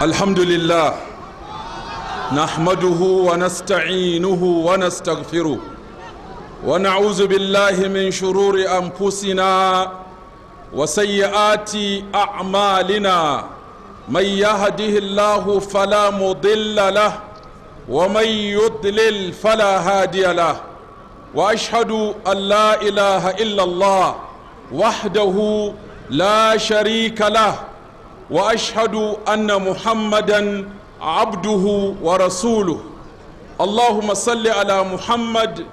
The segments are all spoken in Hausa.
الحمد لله نحمده ونستعينه ونستغفره ونعوذ بالله من شرور انفسنا وسيئات اعمالنا، من يهده الله فلا مضل له ومن يضلل فلا هادي له، واشهد ان لا اله الا الله وحده لا شريك له، واشهد ان محمدا عبده ورسوله. اللهم صل على محمد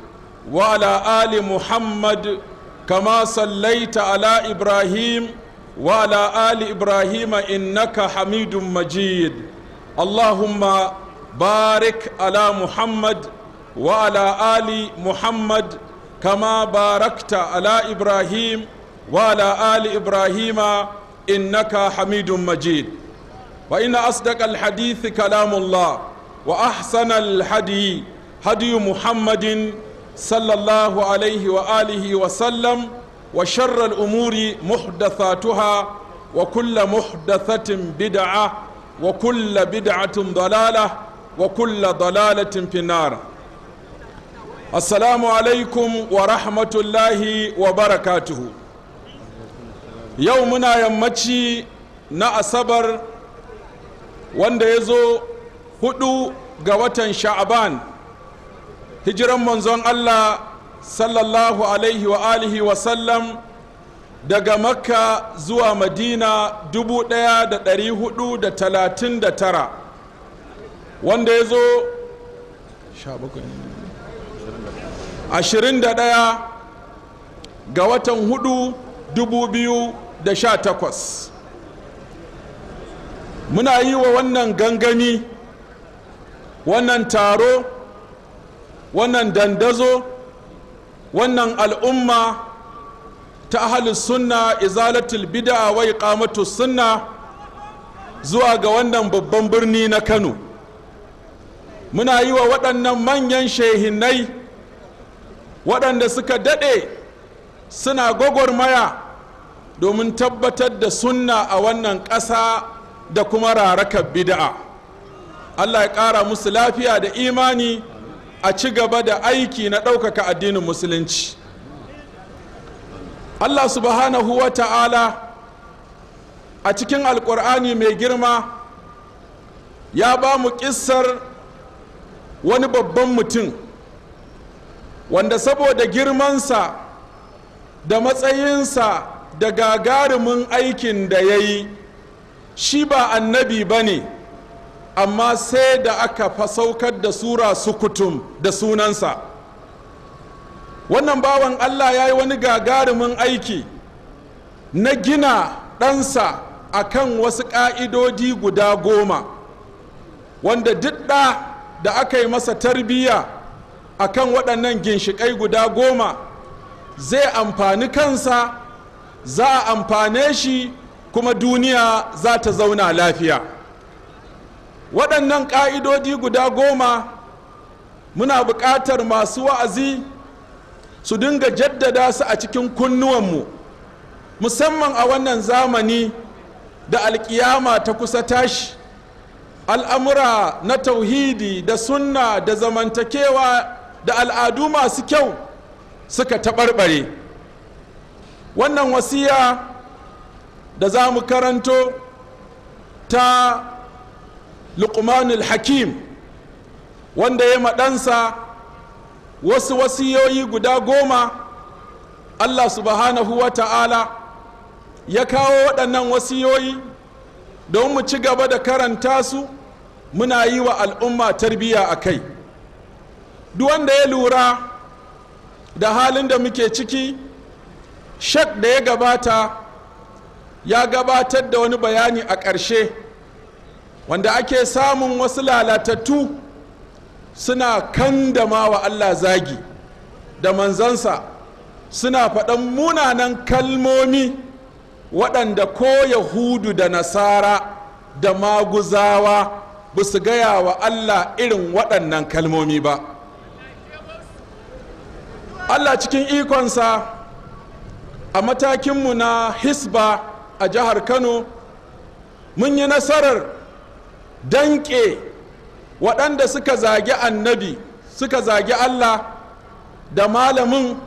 وعلى ال محمد كما صليت على ابراهيم وعلى ال ابراهيم انك حميد مجيد. اللهم بارك على محمد وعلى ال محمد كما باركت على ابراهيم وعلى ال ابراهيم انك حميد مجيد. وان اصدق الحديث كلام الله، واحسن الهدي هدي محمد صلى الله عليه واله وسلم، وشر الامور محدثاتها، وكل محدثه بدعه، وكل بدعه ضلاله، وكل ضلاله في النار. السلام عليكم ورحمه الله وبركاته. Yau muna yammaci na Asabar, wanda ya zo 4 ga watan Sha'aban, hijiran Manzon Allah sallallahu alaihi wa alihi wa sallam daga Makka zuwa Madina 1439, wanda ya zo 21 ga watan 4, 2018. Muna yi wa wannan gangami, wannan taro, wannan dandazo, wannan al'umma ta Ahalus Sunna, Izalatul Bid'a wa Iqamatus Sunna, zuwa ga wannan babban birni na Kano. Muna yi wa waɗannan manyan shehinai waɗanda suka daɗe suna gwagwarmaya domin tabbatar da sunna a wannan ƙasa da kuma rarakar bid'a, Allah ya ƙara musu lafiya da imani, a ci gaba da aiki na ɗaukaka addinin Musulunci. Allah subhanahu wa ta'ala a cikin Alƙur'ani mai girma ya ba mu ƙissar wani babban mutum wanda saboda girmansa da matsayinsa da gagarumin aikin da ya yi, shi ba annabi ba ne, amma sai da aka fasaukar da sura sukutum da sunansa. Wannan bawan Allah ya yi wani gagarumin aiki na gina ɗansa a kan wasu ƙa'idodi guda 10, wanda duk ɗa da aka yi masa tarbiyya a kan waɗannan ginshiƙai guda 10 zai amfani kansa, za a amfane shi, kuma duniya za ta zauna lafiya. Waɗannan ƙa'idodi guda 10 muna buƙatar masu wa'azi su dinga jaddada su a cikin kunnuwanmu, musamman a wannan zamani da alƙiyama ta kusa tashi, al'amura na tauhidi da sunna da zamantakewa da al'adu masu kyau suka taɓarɓare. Wannan wasiya da za mu karanto ta Luqmanul Hakim, wanda ya maɗansa wasu wasiyoyi guda 10, Allah subhanahu wa ta'ala ya kawo waɗannan wasiyoyi don mu ci gaba da karanta su, muna yi wa al'umma tarbiyya a kai. Duk wanda ya lura da halin da muke ciki, shak da ya gabata ya gabatar da wani bayani a ƙarshe wanda ake samun wasu lalatattu suna kandama wa Allah zagi da manzansa, suna faɗan munanan kalmomi waɗanda ko Yahudu da Nasara da Maguzawa ba su gaya wa Allah irin waɗannan kalmomi ba. Allah cikin ikonsa, a matakinmu na Hisba a jihar Kano, mun yi nasarar Danƙe waɗanda suka zagi Annabi, suka zagi Allah, da malamin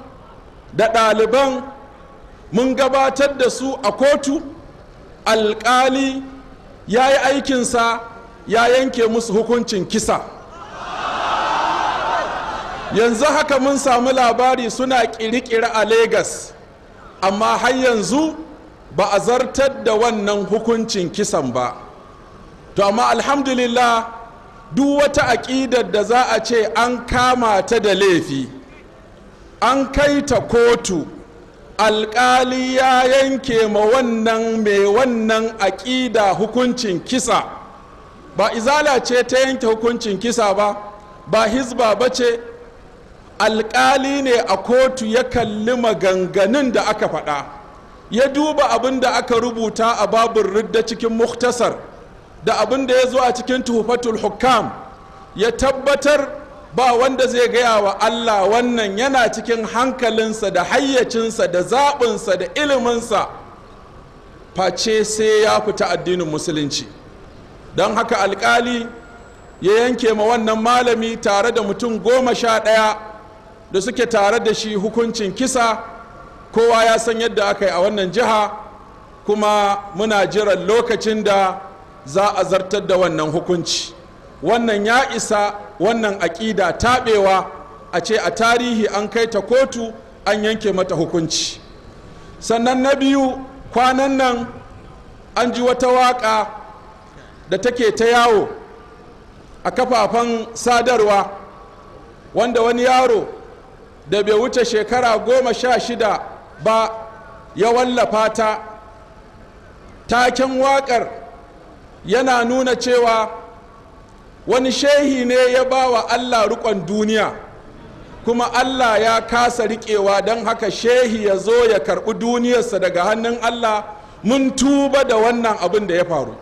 da ɗaliban, mun gabatar da su a kotu. Alƙali ya yi aikinsa, ya yanke musu hukuncin kisa. Yanzu haka mun samu labari suna ƙiri-ƙiri a Legas, amma har yanzu ba a zartar da wannan hukuncin kisan ba. To amma alhamdulillah, duk wata aƙidar da za a ce an kama ta da laifi, an kai ta kotu, alƙali ya yanke ma wannan mai wannan aƙida hukuncin kisa, ba Izala ce ta yanke hukuncin kisa ba, ba Hizba ba ce. Alƙali ne a kotu ya kalli maganganun da aka faɗa, ya duba abin da aka rubuta a babin ridda cikin Muktasar da abin da ya zo a cikin Tuhufatul Hukam, ya tabbatar ba wanda zai gaya wa Allah wannan yana cikin hankalinsa da hayyacinsa da zaɓinsa da iliminsa, face sai ya fita addinin Musulunci. Don haka alkali ya yanke ma wannan malami tare da mutum 11 da suke tare da shi hukuncin kisa. Kowa ya san yadda aka yi a wannan jiha, kuma muna jiran lokacin da za a zartar da wannan hukunci. Wannan ya isa wannan aƙida taɓewa, a ce a tarihi an kai ta kotu an yanke mata hukunci. Sannan na biyu, kwanan nan an ji wata waƙa da take ta yawo a kafafen sadarwa, wanda wani yaro da bai wuce shekara 16 ba ya wallafa ta. Taken waƙar yana nuna cewa wani shehi ne ya ba wa Allah riƙon duniya, kuma Allah ya kasa riƙewa, don haka shehi ya zo ya karɓi duniyarsa daga hannun Allah. Mun tuba da wannan abin da ya faru.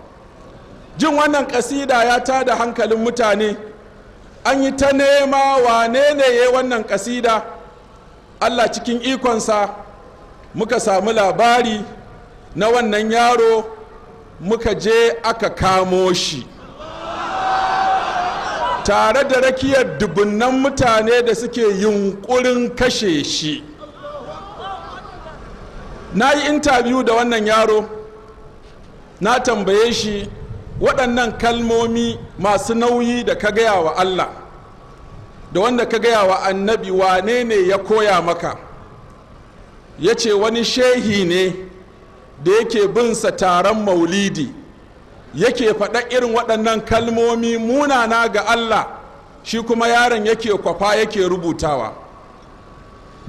Jin wannan ƙasida ya tada hankalin mutane, an yi ta nema wane ne ya yi wannan ƙasida. Allah cikin ikonsa muka samu labari na wannan yaro, muka je aka kamo shi tare da rakiyar dubunnan mutane da suke yunkurin kashe shi. Na yi interview da wannan yaro, na tambaye shi, waɗannan kalmomi masu nauyi da ka gaya wa Allah da wanda ka gaya wa Annabi, wane ne ya koya maka? Ya ce wani shehi ne da yake binsa taron maulidi yake faɗa irin waɗannan kalmomi munana ga Allah, shi kuma yaron yake kwafa yake rubutawa.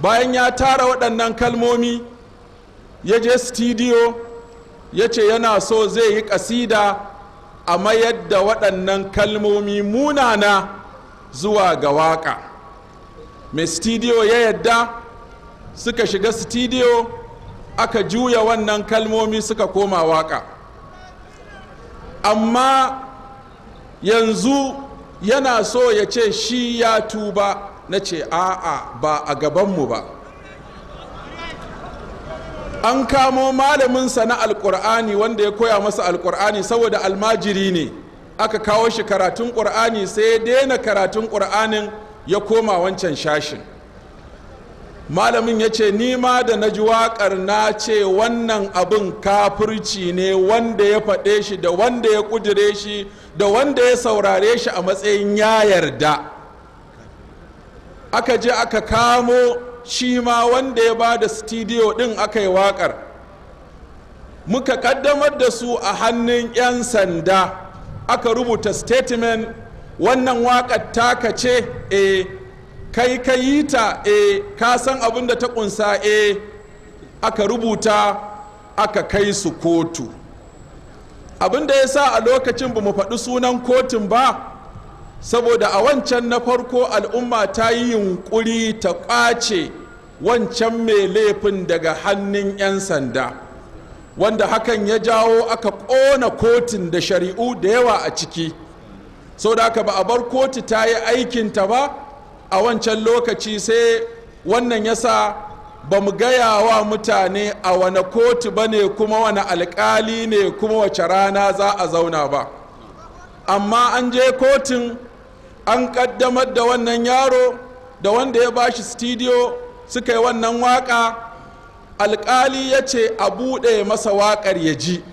Bayan ya tara waɗannan kalmomi, ya je studio, ya ce yana so zai yi ƙasida a mayar da waɗannan kalmomi munana zuwa ga waƙa. Mai studio ya yadda, suka shiga studio, aka juya wannan kalmomi suka koma waƙa. Amma yanzu yana so ya ce shi ya tuba. Na ce a'a, ba a gabanmu ba. An kamo malaminsa na Alkur'ani wanda ya koya masa Alkur'ani, saboda almajiri ne aka kawo shi karatun Ƙur'ani, sai ya daina karatun Ƙur'anin ya koma wancan shashin. Malamin ya ce, "Ni ma da na ji waƙar na ce wannan abin kafirci ne, wanda ya faɗe shi da wanda ya ƙudire shi da wanda ya saurare shi a matsayin ya yarda." Aka je aka kamo shi ma wanda ya ba da studio ɗin aka yi waƙar. Muka ƙaddamar da su a hannun 'yan sanda, aka rubuta statement: "Wannan waƙar taka ce?" "E." "Kai ka yi ta?" "E." "Ka san abin da ta ƙunsa?" "E." Aka rubuta, aka kai su kotu. Abin da ya sa a lokacin ba mu faɗi sunan kotun ba, saboda a wancan na farko al'umma ta yi yunƙuri ta ƙwace wancan mai laifin daga hannun 'yan sanda, wanda hakan ya jawo aka ƙona kotun da shari'u da yawa a ciki. Sau da haka ba a bar kotu ta yi aikinta ba a wancan lokaci, sai wannan yasa ba mu gaya wa mutane a wane kotu ba ne, kuma wane alkali ne, kuma wace rana za a zauna ba. Amma an je kotun, an ƙaddamar da wannan yaro da wanda ya bashi studio suka yi wannan waƙa. Alƙali ya ce a buɗe masa waƙar ya ji.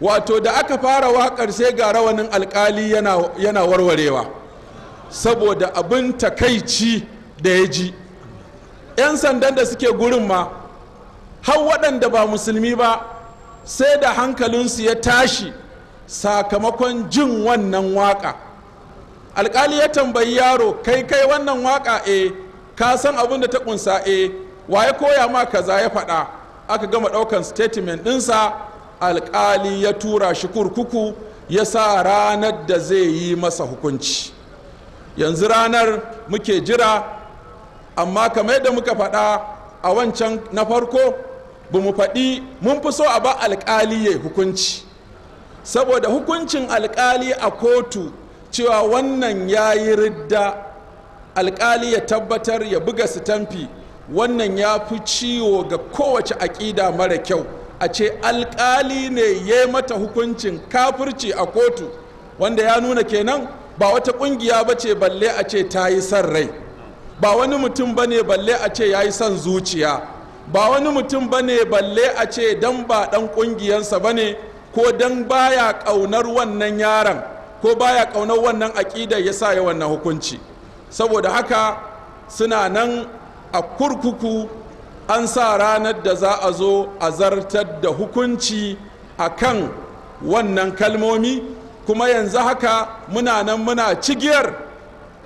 Wato da aka fara waƙar, sai ga rawanin alƙali yana warwarewa saboda abin takaici da ya ji. 'Yan sandan da suke gurin ma, har waɗanda ba musulmi ba, sai da hankalinsu ya tashi sakamakon jin wannan waƙa. Alƙali ya tambayi yaro, "Kai kai wannan waƙa?" "E." "Ka san abin da ta ƙunsa?" "E." "Wa ya koya ma kaza?" Ya faɗa. Aka gama ɗaukan statement ɗinsa, alƙali ya tura shi kurkuku, ya sa ranar da zai yi masa hukunci. Yanzu ranar muke jira. Amma kamar yadda muka faɗa a wancan na farko, ba mu faɗi mun fi so a ba alƙali ya hukunci, saboda hukuncin alƙali a kotu cewa wannan ya yi ridda, alƙali ya tabbatar, ya buga sitamfi, wannan ya fi ciwo ga kowace aƙida mara kyau, a ce alƙali ne ya mata hukuncin kafirci a kotu, wanda ya nuna kenan ba wata ƙungiya ba ce balle a ce ta yi son rai, ba wani mutum ba ne balle a ce ya yi son zuciya, ba wani mutum ba ne balle a ce dan ba ɗan ƙungiyansa ba ne, ko dan baya ƙaunar wannan yaron, ko baya ƙaunar wannan aƙidar ya sa ya wannan hukunci. Saboda haka suna nan a kurkuku, an sa ranar da za a zo a zartar da hukunci a kan wannan kalmomi. Kuma yanzu haka muna nan muna cigiyar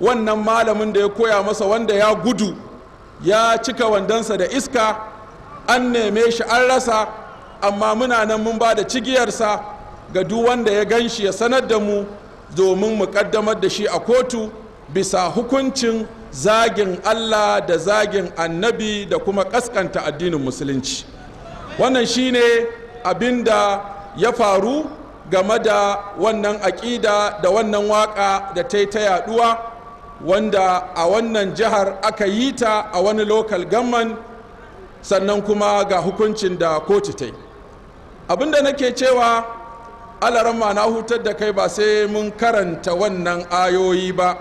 wannan malamin da ya koya masa, wanda ya gudu ya cika wandonsa da iska. An neme shi an rasa, amma muna nan mun ba da cigiyarsa ga duk wanda ya gan shi ya sanar da mu, domin mu kaddamar da shi a kotu bisa hukuncin zagin Allah da zagin Annabi da kuma kaskanta addinin Musulunci. Wannan shine abin da ya faru game da wannan aƙida da wannan waƙa da ta yi ta yaduwa, wanda a wannan jihar aka yi ta a wani local government. Sannan kuma ga hukuncin da kotu ta yi. Abinda nake cewa, Alaramma, na hutar da kai, ba sai mun karanta wannan ayoyi ba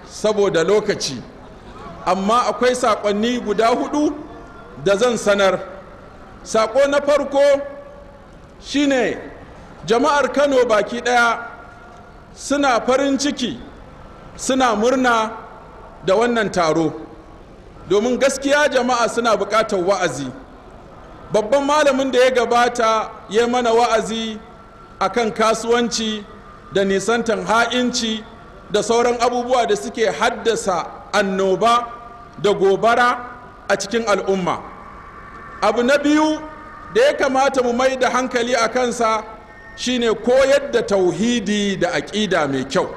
saboda lokaci, amma akwai saƙonni guda hudu da zan sanar. Saƙo na farko shine, jama'ar Kano baki ɗaya suna farin ciki, suna murna da wannan taro, domin gaskiya jama'a suna buƙatar wa'azi. Babban malamin da ya gabata ya mana wa'azi akan kasuwanci da nisantan ha'inci da sauran abubuwa da suke haddasa annoba da gobara a cikin al'umma. Abu na biyu da ya kamata mu mai da hankali a kansa shine koyar da tauhidi da aƙida mai kyau,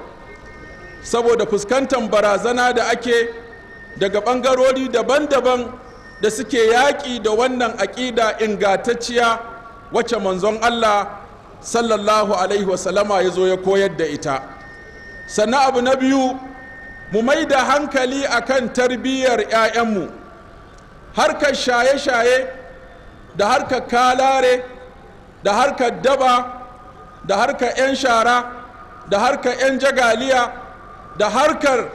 saboda fuskantar barazana da ake daga ɓangarori daban-daban da suke yaƙi da wannan aƙida ingantacciya wacce Manzon Allah sallallahu alaihi wasallama ya zo ya koyar da ita. Sannan abu na biyu, mu mai da hankali akan tarbiyyar 'ya'yanmu. Harkar shaye-shaye da harkar kalare da harkar daba da harkar 'yan shara da harkar 'yan jagaliya da harkar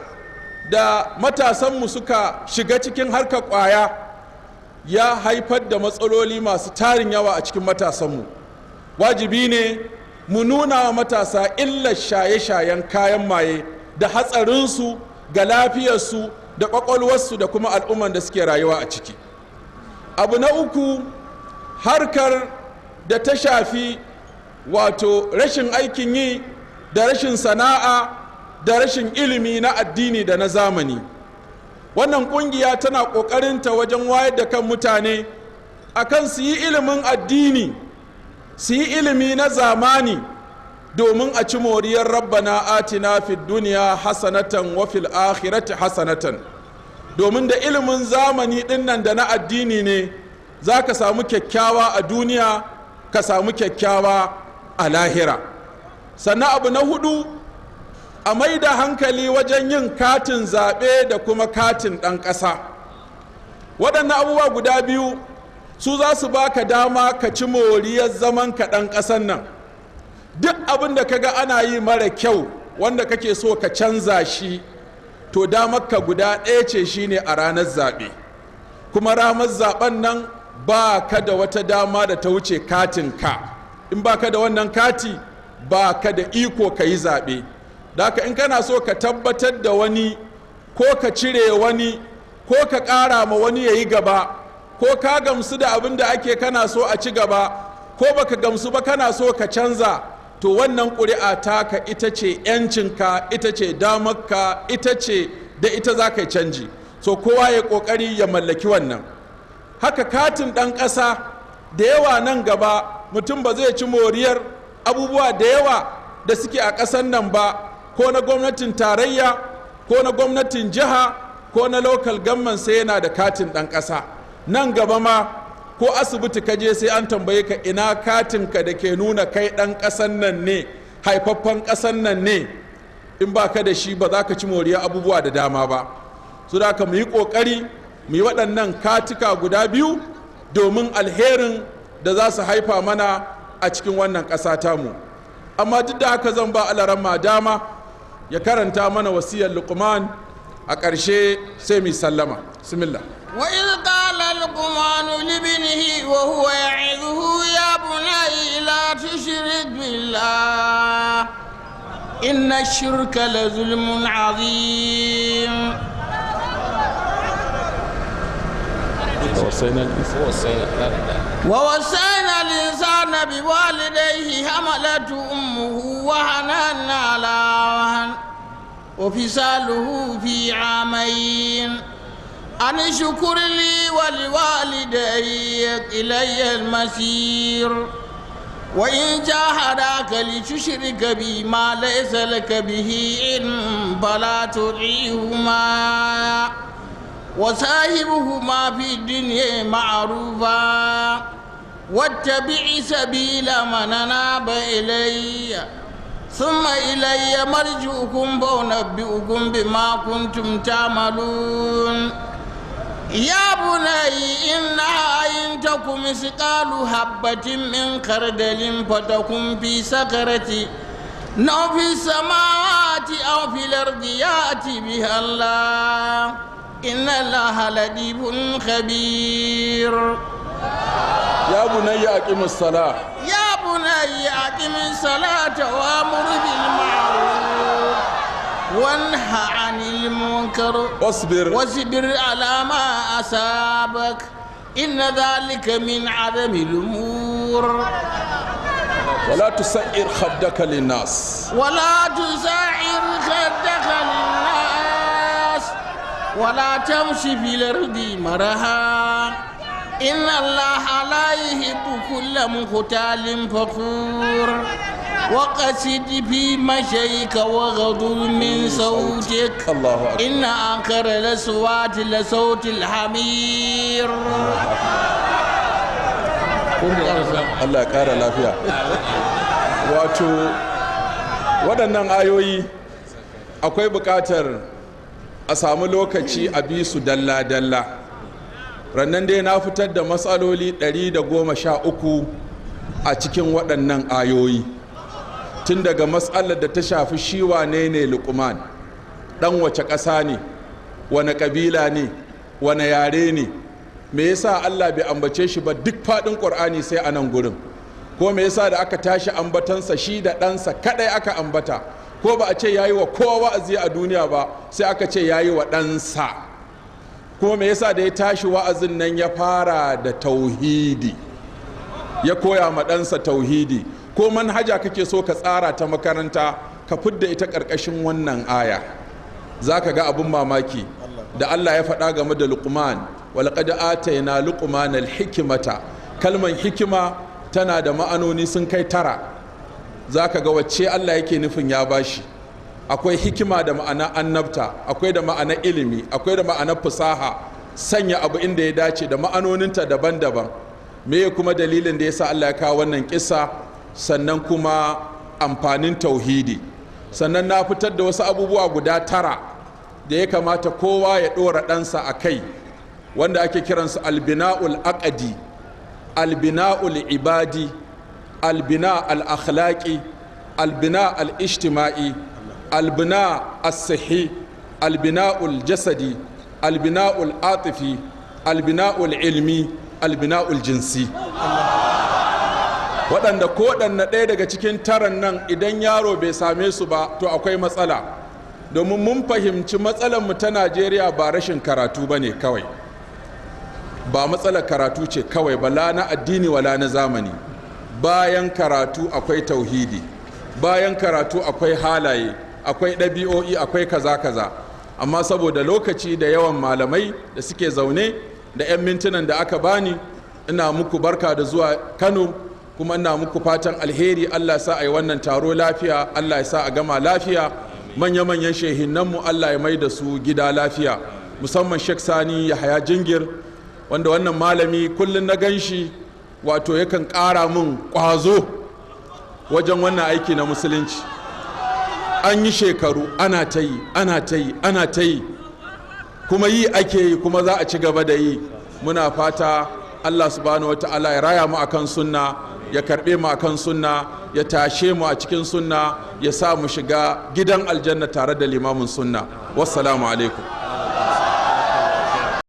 da matasanmu suka shiga cikin harkar kwaya ya haifar da matsaloli masu tarin yawa a cikin matasanmu. Wajibi ne mu nuna wa matasa illar shaye-shayen kayan maye da hatsarinsu ga lafiyarsu da kwakwalwarsu da kuma al'umman da suke rayuwa a ciki. Abu na uku, harkar da ta shafi wato rashin aikin yi da rashin sana'a da rashin ilimi na addini da na zamani. Wannan kungiya tana ƙoƙarinta wajen wayar da kan mutane akan su yi ilimin addini, su yi ilimi na zamani, domin a ci moriyar "Rabbana atina fid duniya hasanatan wa fil akhirati hasanatan", domin da ilimin zamani dinnan da na addini ne za ka samu kyakkyawa a duniya, ka samu kyakkyawa a lahira. Sannan abu na hudu, a mai da hankali wajen yin katin zaɓe da kuma katin ɗan ƙasa. Waɗannan abubuwa guda biyu su za su baka dama ka ci moriyar zaman ka ɗan ƙasan nan. Duk abin da kaga ana yi mara kyau wanda kake so ka canza shi, to damarka guda ɗaya ce, shine a ranar zaɓe. Kuma ranar zaɓen nan ba ka da wata dama da ta wuce katin ka. In ba ka da wannan kati, ba ka da iko ka yi zaɓe. Haka in kana so ka tabbatar da wani, ko ka cire wani, ko ka ƙara ma wani ya yi gaba, ko ka gamsu da abin da ake kana so a ci gaba, ko baka gamsu ba kana so ka canza, to wannan ƙuri'a taka ita ce 'yancinka, ita ce damarka, ita ce da ita za ka yi canji. So kowa ya ƙoƙari ya mallaki wannan. Haka katin ɗan ƙasa, da yawa nan gaba mutum ba zai ci moriyar abubuwa da yawa da suke a ƙasan nan ba, ko na gwamnatin tarayya, ko na gwamnatin jiha, ko na local government, sai yana da katin ɗan ƙasa. Nan gaba ma ko asibiti ka je, sai an tambaye ka ina katinka da ke nuna kai ɗan ƙasan nan ne, haifaffen ƙasan nan ne. In ba ka da shi, ba za ka ci moriya abubuwa da dama ba. Su da mu yi ƙoƙari mu yi waɗannan katika guda biyu domin alherin da za su haifa mana a cikin wannan ƙasa tamu. Amma duk da haka, zan ba Alaramma dama ya karanta mana wasiyar Luqman. A ƙarshe sai mu sallama. Bismillah. وإذ قال لقمان لابنه وهو يعظه: يا بني لا تشرك بالله، إن الشرك لظلم عظيم. ووصينا ووصينا الإنسان بوالديه: حملته أمه وهنا على وهن، وفصاله في عامين، أن اشكر لي ولوالديك، إلي المصير. وإن جاهداك لتشرك بي ما ليس لك به علم فلا تطعهما، وصاحبهما في الدنيا معروفا، واتبع سبيل من أناب إلي، ثم إلي مرجعكم فأنبئكم بما كنتم تعملون. يا بني إنها إن تك مثقال حبة من خردل فتكن في صخرة أو في السماوات أو في الأرض يأت بها الله، إن الله لطيف خبير. يا بني أقم الصلاة. يا بني أقم الصلاة وأمر بالمعروف وانه عن المنكر واصبر واصبر على ما أصابك، إن ذلك من عزم الأمور. ولا تصعر خدك للناس. ولا تصعر خدك للناس، ولا تمش في الأرض مرحا، إن الله لا يحب كل مختال فخور. واقصد في مشيك واغضض من صوتك. الله أكبر. إن أنكر الأصوات لصوت الحمير. Allah ya ƙara lafiya. Wato waɗannan ayoyi akwai buƙatar a samu lokaci a bi su dalla-dalla. Rannan dai na fitar da matsaloli 113 a cikin waɗannan ayoyi, tun daga matsalar da ta shafi shi wane ne Luqman, ɗan wace ƙasa ne, wane ƙabila ne, wane yare ne, me yasa Allah bai ambace shi ba duk faɗin Ƙur'ani sai a nan gurin, ko me yasa da aka tashi ambatansa shi da ɗansa kaɗai aka ambata, ko ba a ce yayi wa kowa wa'azi a duniya ba sai aka ce yayi wa ɗansa, kuma me yasa da ya tashi wa'azin nan ya fara da tauhidi, ya koya ma ɗansa tauhidi. Ko manhaja kake so ka tsara ta makaranta, ka fidda ita ƙarƙashin wannan aya, za ka ga abin mamaki da Allah ya faɗa game da Luqman: ولقد آتينا لقمان الحكمة. Kalman hikima tana da ma'anoni sun kai tara. Za ka ga wacce Allah yake nufin ya bashi. Akwai hikima da ma'ana annabta, akwai da ma'ana ilimi, akwai da ma'ana fasaha, sanya abu inda ya dace, da ma'anoninta daban-daban. Me kuma dalilin da yasa Allah ya kawo wannan kissa? Sannan kuma amfanin tauhidi. Sannan na fitar da wasu abubuwa guda tara da ya kamata kowa ya ɗora ɗansa a kai, wanda ake kiransu البناء العقدي، البناء العبادي، البناء الأخلاقي. Albina al-ijtima'i, albina as-sihi, albina'ul jasadi, albina'ul atifi, albina'ul ilmi, albina'ul jinsi. Waɗanda ko waɗanne ɗaya daga cikin taran nan idan yaro bai same su ba, to akwai matsala, domin mun fahimci matsalar mu ta Najeriya ba rashin karatu ba ne kawai, ba matsalar karatu ce kawai ba, la na addini wala na zamani. Bayan karatu akwai tauhidi, bayan karatu akwai halaye, akwai ɗabi'o'i, akwai kaza kaza. Amma saboda lokaci da yawan malamai da suke zaune da 'yan mintunan da aka bani, ina muku barka da zuwa Kano, kuma ina muku fatan alheri. Allah sa a yi wannan taro lafiya, Allah ya sa a gama lafiya. Manya-manyan shehinanmu, Allah ya mai da su gida lafiya, musamman Sheikh Sani Yahaya Jingir, wanda wannan malami kullum na ganshi wato yakan ƙara min ƙwazo wajen wannan aiki na musulunci. An yi shekaru ana ta yi, ana ta yi, ana ta yi, kuma yi ake yi, kuma za a ci gaba da yi. Muna fata Allah subhanahu wata'ala ya raya mu akan sunna, ya karbe mu akan sunna, ya tashe mu a cikin sunna, ya sa mu shiga gidan aljanna tare da limamin sunna. Wassalamu alaikum.